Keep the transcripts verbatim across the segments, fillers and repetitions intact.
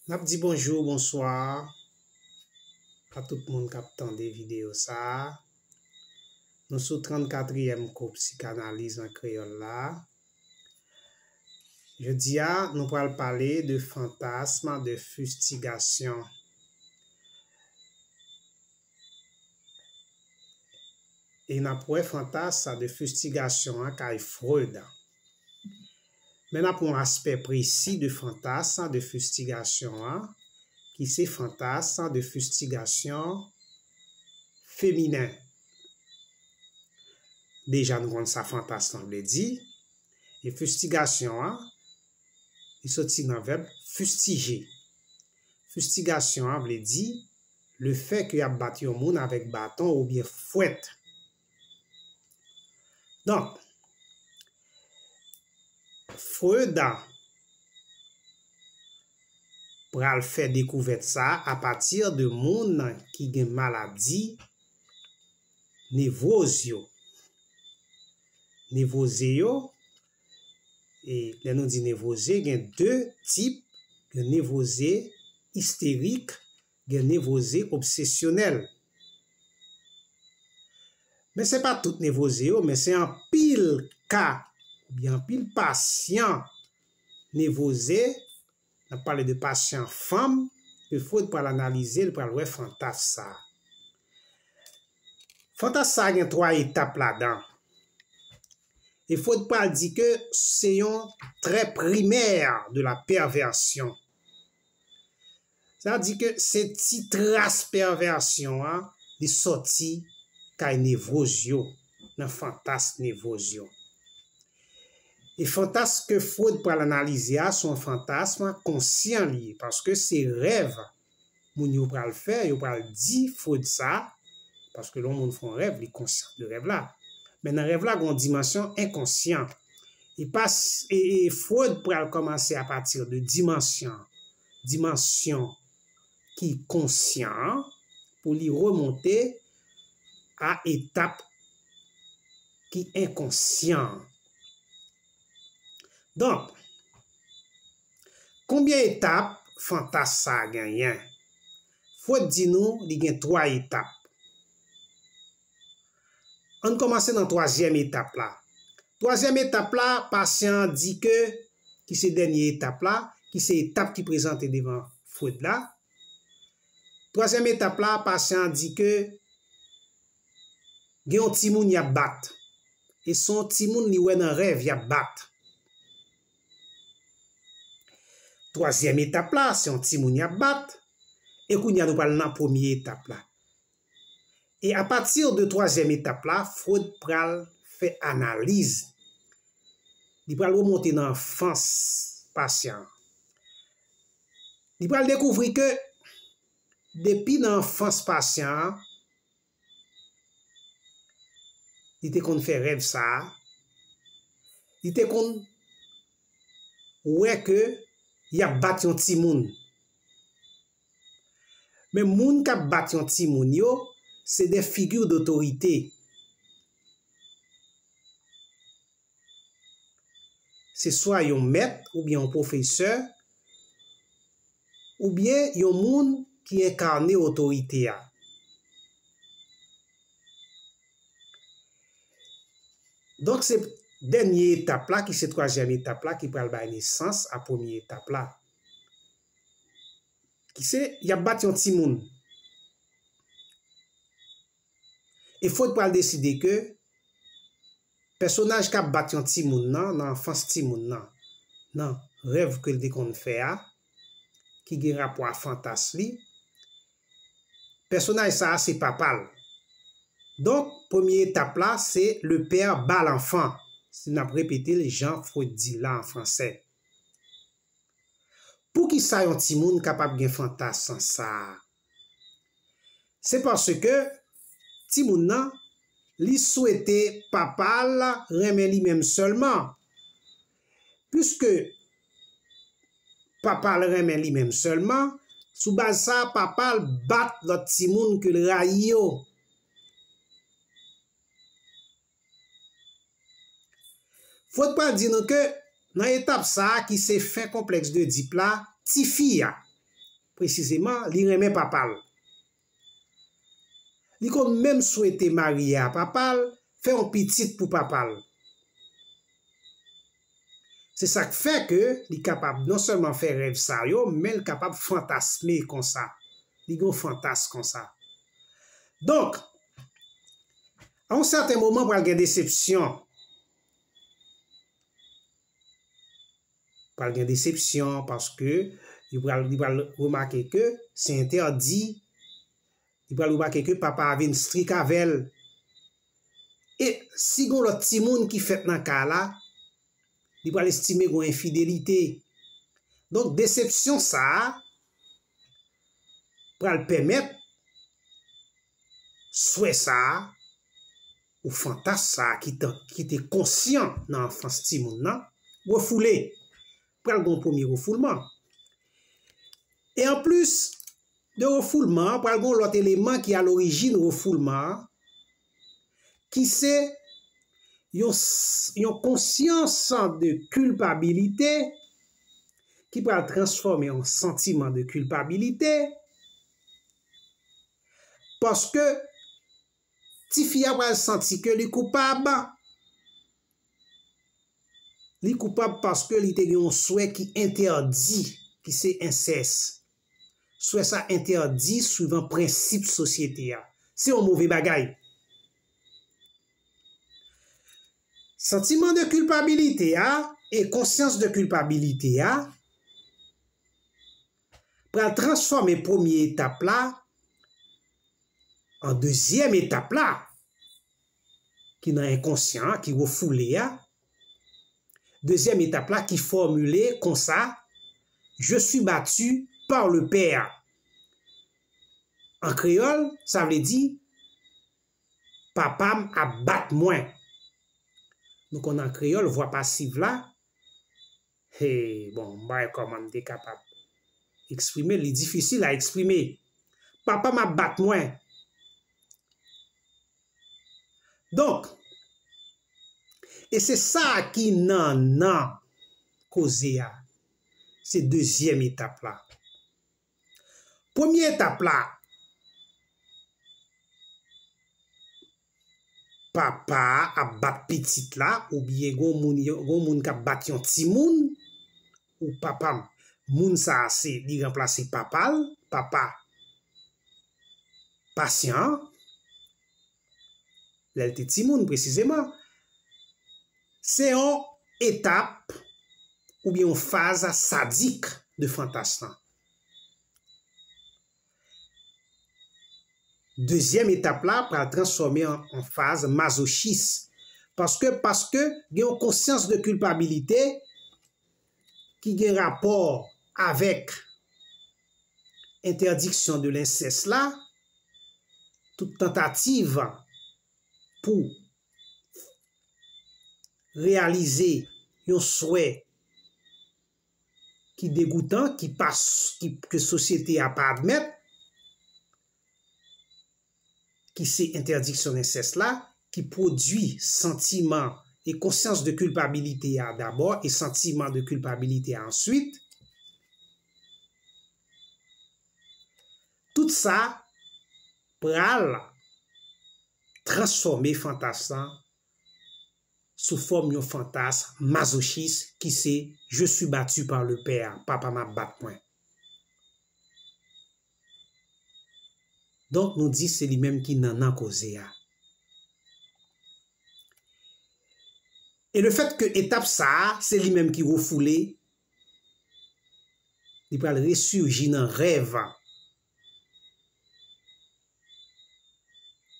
N ap di bonjou, bonswa a tout moun k ap tande videyo sa a. Nou sou trannkatriyèm kou psikanaliz an kreyòl la. Jodi a, nou pral pale de fantasm de fistigasyon. E n ap wè fantasm de fistigasyon an kay Freud. Men n ap wè yon aspè presi de fantasm de fistigasyon an, ki se fantasm de fistigasyon feminen. Deja, nou konn sa fantasm lan vle di. E fistigasyon an, li soti nan vèb fistije. Fistigasyon an vle di le fè ke y ap bat yon moun avèk baton oubyen fwèt. Donk, Freud pral fè dekouvèt sa a apati de moun ki gen maladi nevwoz yo. Nevwoze yo, e lè nou di nevwoze, gen de tip, gen nevwoze isterik, gen nevwoze obsesyonèl. Men se pa tout nevwoze yo, men se anpil ka, oubyen anpil pasyan nevwoze, n ap pale de pasyan fanm, ke Freud pral analize, li pral wè fantasm sa a. Fantasm sa a gen twa etap ladan. E Freud pral di ke se yon trè primè de la pèvèsyon. Sa di ke se ti tras pèvèsyon an, li sòti kay nevwoz yo, nan fantasm nevwoz yo. E fantasm ke Freud pral analize a, se yon fantasm konsyan li ye, paske se rèv moun yo pral fè, yo pral di Freud sa, paske lè yon moun fè yon rèv, li konsyan de rèv la. Men nan rèv la, gen yon dimansyon enkonsyan. E pas, e, e Freud pral kòmanse apati de dimansyon, dimansyon ki konsyan an, pou li remonte a etap ki enkonsyan an. Donk, konbyen etap fantasm sa a genyen? Freud di nou li gen twa etap. Ann kòmanse nan twazyèm etap la. Twazyèm etap la, pasyan an di ke, ki se dènye etap la, ki se etap ki prezante devan Freud la. Twazyèm etap la, pasyan an di ke gen yon timoun y ap bat. E se yon timoun li wè nan rèv y ap bat. Twazyèm etap la, se yon timoun y ap bat. E kounye a nou pral nan premye etap la. E apati de twazyèm etap la, Freud pral fè analiz. Li pral remonte nan anfans pasyan an. Li pral dekouvri ke depi nan anfans pasyan an, li te konn fè rèv sa a. Li te konn wè ke y ap bat yon timoun. Men moun k ap bat yon timoun yo, se de figi dotorite. Se swa yon mèt oubyen yon pwofesè, oubyen yon moun ki enkane otorite a. Donk, se dènye etap la, ki se twazyèm etap la, ki pral bay nesans a premye etap la. Ki se, y ap bat yon timoun. E Freud pral deside ke pèsonaj k ap bat yon timoun nan, nan anfans timoun nan, nan rèv ke l te konn fè a, ki gen rapò a fantasm li, pèsonaj sa a se papa l. Donk, premye etap la, se le père bat l'enfant, si n ap repete l jan Freud di l la an fransè. Poukisa yon timoun kapab gen fantasm sa a? Se paske timoun nan, li swete papa l renmen li menm sèlman. Piske papa l renmen li menm sèlman, sou baz sa a, papa l bat lòt timoun ke l rayi yo. Freud pral di nou ke nan etap sa a ki se fen konplèks de Oedip la, tifi a, presizeman, li renmen papa l. Li konn menm swete marye a papa l, fè yon pitit pou papa l. Se sa k fè ke li kapab non sèlman fè rèv sa yo, men l kapab fantasme konsa. Li gen yon fantas konsa. Donk, a yon sèten moman, pral gen desepsyon. Pral gen desepsyon paske li pral, li pral remake ke se entèdi. Li pral remake ke papa a vin strik avè l. E si gen lòt timoun ki fèt nan kay la, li pral estime gen yon enfidelite. Donk, desepsyon sa a pral pèmèt swè sa a, ou fantas sa a ki te, ki te konsyan nan anfans timoun nan, refoule. Pral gen yon premye refoulman. E anplis de refoulman an, pral gen yon lòt eleman ki a lorijin refoulman an, ki se yon, s- yon konsyans de kilpabilite ki pral transfòme an santiman de kilpabilite, paske tifi a pral santi ke li koupab. Li koupab paske li te gen yon swè ki entèdi, ki se ensès. Swè sa entèdi swivan prensip sosyete a. Se yon move bagay. Santiman de kilpabilite a e konsyans de kilpabilite a pral transfòme premye etap la an dezyèm etap la, ki nan enkonsyan an, ki refoule a. Dezyèm etap la ki fòmile konsa, Je suis battu par le père. An kreyòl, sa vle di, papa m ap bat mwen. Nou konn an kreyòl, vwa pasiv la, he, bon, m pa wè kòman m te kapab eksprime l, li difisil a eksprime. Papa m ap bat mwen. Donk, e se sa ki nannan koze a. Se dezyèm etap la. Premye etap la, papa a ap bat pitit la, oubyen gon moun, gon moun k ap bat yon timoun, ou papa m, moun sa a se, li ranplase papa l, papa pasyan an, lè l te timoun presizeman, se yon etap oubyen yon faz sadik de fantas lan. Dezyèm etap la pral transfòme an, an faz mazochis. Paske, paske gen yon konsyans de kilpabilite ki gen rapò avèk entèdiksyon de lensès la, tout tantativ pou reyalize yon swè ki degoutan, ki pa, ki, ke sosyete a pa admèt, ki se entèdiksyon lensès la, ki pwodui santiman e konsyans de kilpabilite a dabò e santiman de kilpabilite a answit, tout sa pral transfòme fantas lan sou fòm yon fantas mazochis ki se Je suis battu par le père, papa m ap bat mwen. Donk, nou di se li menm ki nannan koze a. E le fèt ke etap sa a, se li menm ki refoule, li pral resurji nan rèv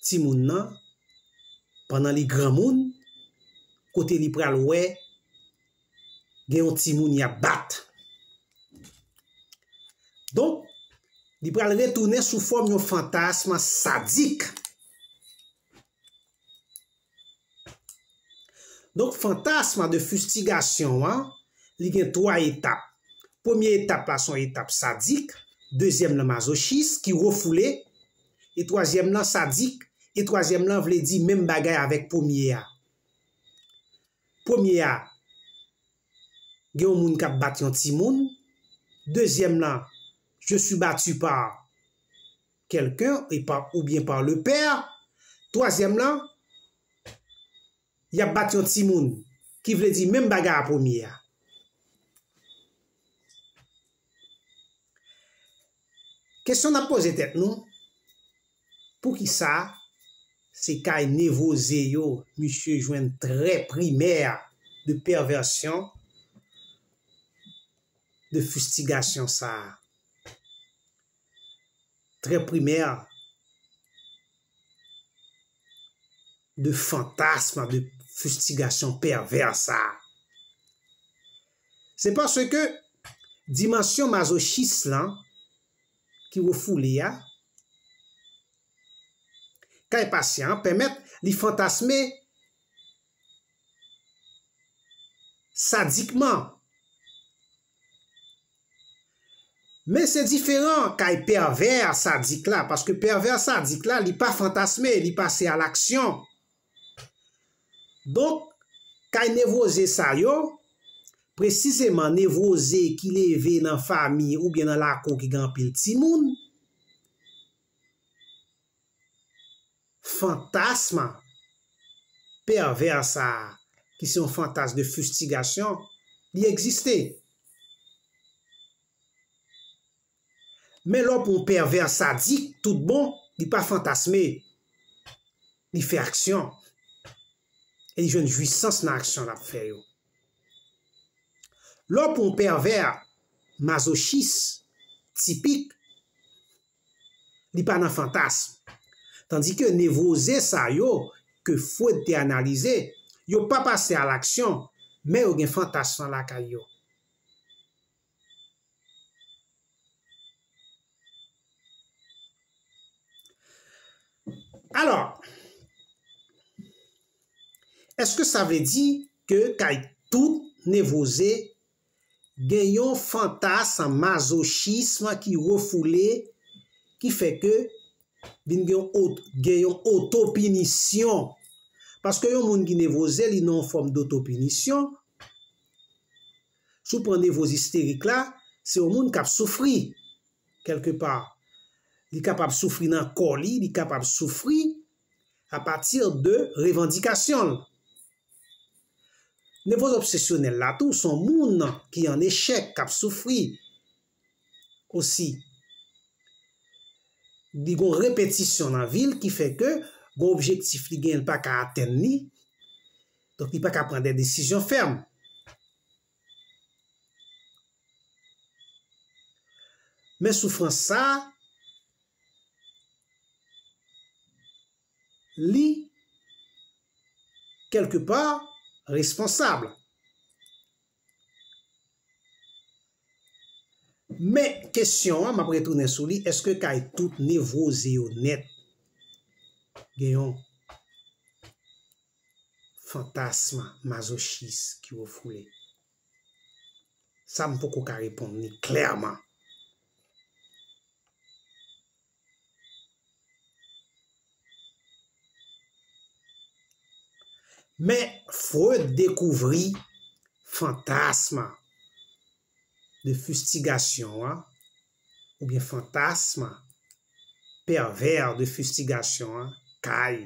timoun nan, pandan li granmoun, kote li pral wè gen yon timoun y ap bat. Donk, li pral retounen sou fòm yon fantasm sadik. Donk, fantasm de fistigasyon an, li gen twa etap. Premye etap la se yon etap sadik, dezyèm lan mazochis, ki refoule, e twazyèm lan sadik, e twazyèm lan vle di menm bagay avèk premye a. Premye a, gen yon moun k ap bat yon timoun, dezyèm lan, je suis battu par quelqu'un et par, ou bien par le père. Twazyèm lan, y ap bat yon timoun, ki vle di menm bagay a premye a. Kesyon n ap poze tèt nou, poukisa se kay nevoze yo misye jwenn trè primè de pèvèsyon, de fistigasyon sa a? Trè primè de fantasm, de fistigasyon pèvè sa a? Se paske dimansyon mazochis lan ki refoule a kay pasyan an pèmèt li fantasme sadikman. Men se diferan kay pèvè sadik la, paske pèvè sadik la, li pa fantasme, li pase a laksyon. Donk, kay nevoze sa yo, presizeman nevoze ki leve nan fanmi oubyen nan lakou ki gen anpil timoun, fantasm pèvè sa a, ki se yon fantasm de fistigasyon, li egziste. Men lè w pran yon pèvè sadik, tout bon, li pa fantasme, li fè aksyon. E li jwenn jwisans nan aksyon l ap fè yo. Lè w pran yon pèvè mazochis tipik, li pa nan fantasm. Tandike nevoze sa yo ke Freud te analize, yo pa pase a laksyon, men yo gen fantasm lan lakay yo. Alò, èske sa vle di ke kay tout nevoze gen yon fantasm mazochism ki refoule, ki fè ke vin gen yon ot-, gen yon otopinisyon? Paske yon moun ki nevoze, li nan yon fòm dotopinisyon. Si w pran nevoz isterik la, se yon moun k ap soufri, kèlkepa. Li kapab soufri nan kò li, li kapab soufri apati de revandikasyon l. Nevoz obsesyonèl la tou, se yon moun ki an echèk, k ap soufri osi. Li gon repetisyon nan vi l ki fè ke gon objektif li genyen, li pa ka atenn li. Donk, li pa ka pran de desizyon fèm. Men soufrans sa a, li, kèlkepa, responsab. Men kesyon an, m ap retounen sou li, èske kay tout nevoze yo nèt gen yon fantasm mazochis ki refoule? Sa m poko ka reponn li klèman. Men Freud dekouvri fantasm de fistigasyon an, oubyen fantasm pèvè de fistigasyon an, kay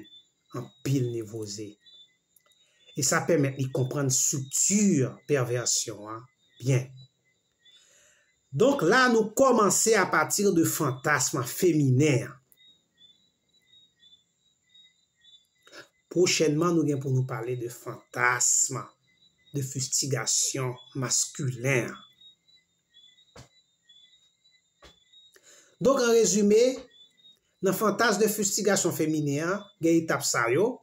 anpil nevoze. E sa pèmèt li konprann estrikti pèvèsyon an byen. Donk la, nou kòmanse apati de fantasm feminen an. Pwochènman, nou gen pou nou pale de fantasm de fistigasyon maskilen an. Donk, an rezime, nan fantasm de fistigasyon feminen an, gen etap sa yo.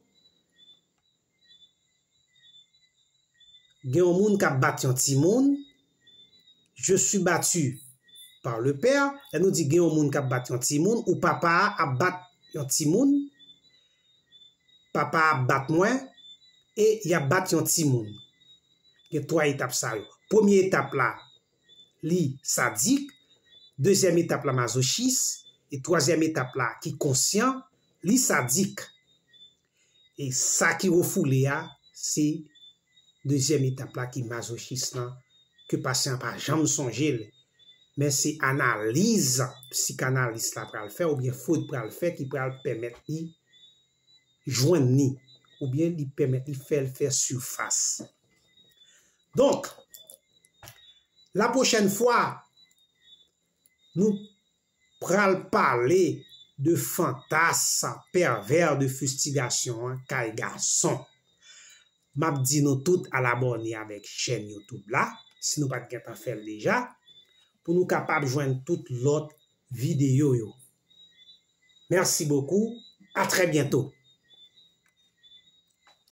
Gen yon moun k ap bat yon timoun, je suis battu par le père. Lè nou di gen yon moun k ap bat yon timoun, ou papa a ap bat yon timoun, papa a ap bat mwen, e y ap bat yon timoun. Gen twa etap sa yo. Premye etap la, li sadik. Dezyèm etap la, mazochis. E twazyèm etap la, ki konsyan, li sadik. E sa ki refoule a, se dezyèm etap la, ki mazochis lan, ke pasyan an pa janm sonje l. men se analiz psikanalis la pral fè oubyen Freud pral fè ki pral pèmèt li jwenn li, oubyen li pèmèt li fè l fè sifas. Donk, la pwochèn fwa, nou pral pale de fantas pèvè de fistigasyon an kay gason. M ap di nou tout al abòne avèk chèn YouTube la, si nou pa t gentan fè l deja, pou nou kapab jwenn tout lòt videyo yo. Merci beaucoup, à très bientôt.